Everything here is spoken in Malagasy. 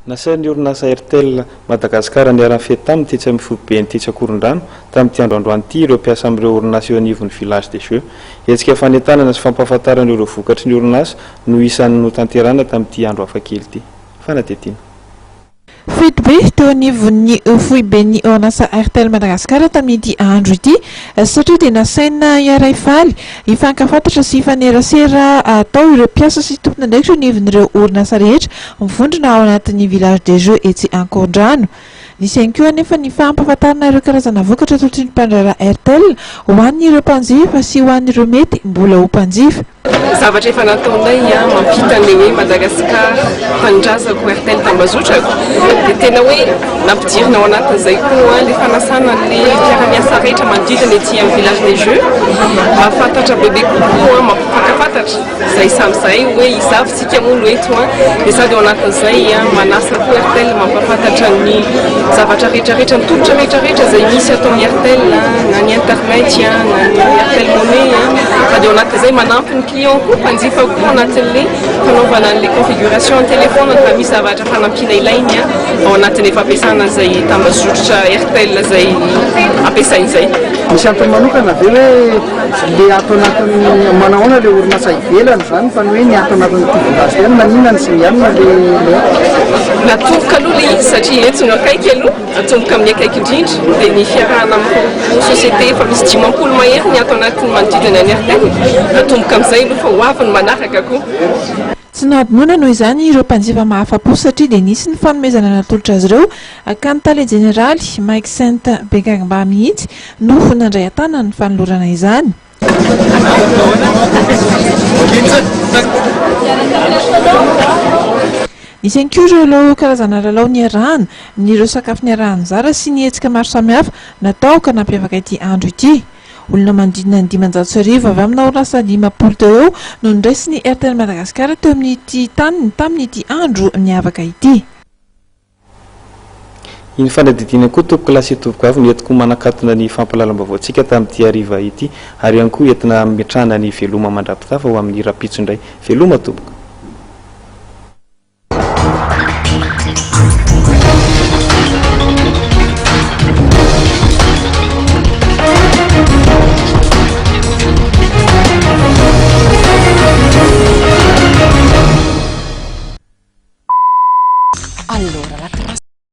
Nasain'ny orinasa Airtel Madagascar niara-nifety taminy tetsy amin'ny foibeny tetsy Ankorondrano tamin'ity andro androany ity ireo mpiasa amin'ireo orinasa eo anivon'ny Village des Jeux. Hetsika fanentanana sy fampahafantarana ireo vokatry ny orinasa no isan'ny notanterahina tamin'ity andro hafakely ity. Fanadihadiana. Fety be teo anivon'ny foiben'ny orinasa Airtel Madagascar tamin'ity andro ity satria dia nasaina hiara-hifaly, hifankafantatra sy hifanerasera tao ireo mpiasa sy tompon'andraikitra eo anivon'ireo orinasa rehetra mivondrona ao anatin'ny Village des Jeux etsy Ankorondrano. Nisy ihany koa anefa ny fampahafantarana ireo karazana vokatra atolotry ny mpandraharaha Airtel ho an'ireo mpanjifa sy ho an'ireo mety mbola ho mpanjifa. Zavatra efa nataonay mampita an'ilay hoe Madagascar tanindrazako Airtel tambazotrako dia tena hoe nampidirina ao anatin'izay koa ilay fanasana an'ilay mpiara-miasa rehetra manodidina ety amin'ny Village des Jeux mahafantatra bebe kokoa, mampifankafantatra izay samy izay hoe iza avy tsika moa no eto dia sady ao anatin'izay manasa koa Airtel mampahafantatra ny zavatra rehetra rehetra ny tolotra rehetra rehetra izay misy ato amin'ny Airtel na ny internet na ny Airtel Money sady ao anatin'izay manampy ny client koa mpanjifa koa anatin'le fanaovana an'le configuration ny téléphone raha misy zavatra fanampiana ilainy ao anatin'ny fampiasana izay tambazotra Airtel izay ampiasainy izay. Misy antony manokana ve hoe le ato anatin'ny manao ahoana le orinasa ivelany zany fa ny hoe ny ato anatin'ity village ity maninona ny singanina le le Natomboka aloha le izy satria eto no akaiky aloha, atomboka amin'ny akaiky indrindra dia ny fiarahana amin'ireo société efa misy 50 mahery ny ato anatin'ny manodidina ny Airtel, atomboka amin'izay aloha fa ho avy ny manaraka koa. Tsy nohadinoina noho izany ireo mpanjifa mahafa-po satria dia nisy ny fanomezana natolotra azy ireo ka ny tale jeneraly, Mike Saint Bekangba mihitsy no nandray an-tanana ny fanolorana izany. Nisy ihany koa ireo karazana lalao niarahana, ny ireo sakafo niaraha-nizara sy ny hetsika maro samihafa natao ka nampiavaka ity andro ity. Olona manodidina ny 1500 avy amina orinasa 50 teo eo no noraisin'ny Airtel Madagascar teo amin'ity taniny tamin'ity andro niavaka ity. Iny fanadihadiana koa tompokolahy sy tovovavy no entiko manakatona ny fampahalalam-baovaontsika tamin'ity hariva ity ary ihany koa entina hametrahana ny veloma mandra-pitafa ho amin'ny rahampitso indray. Veloma tompoko.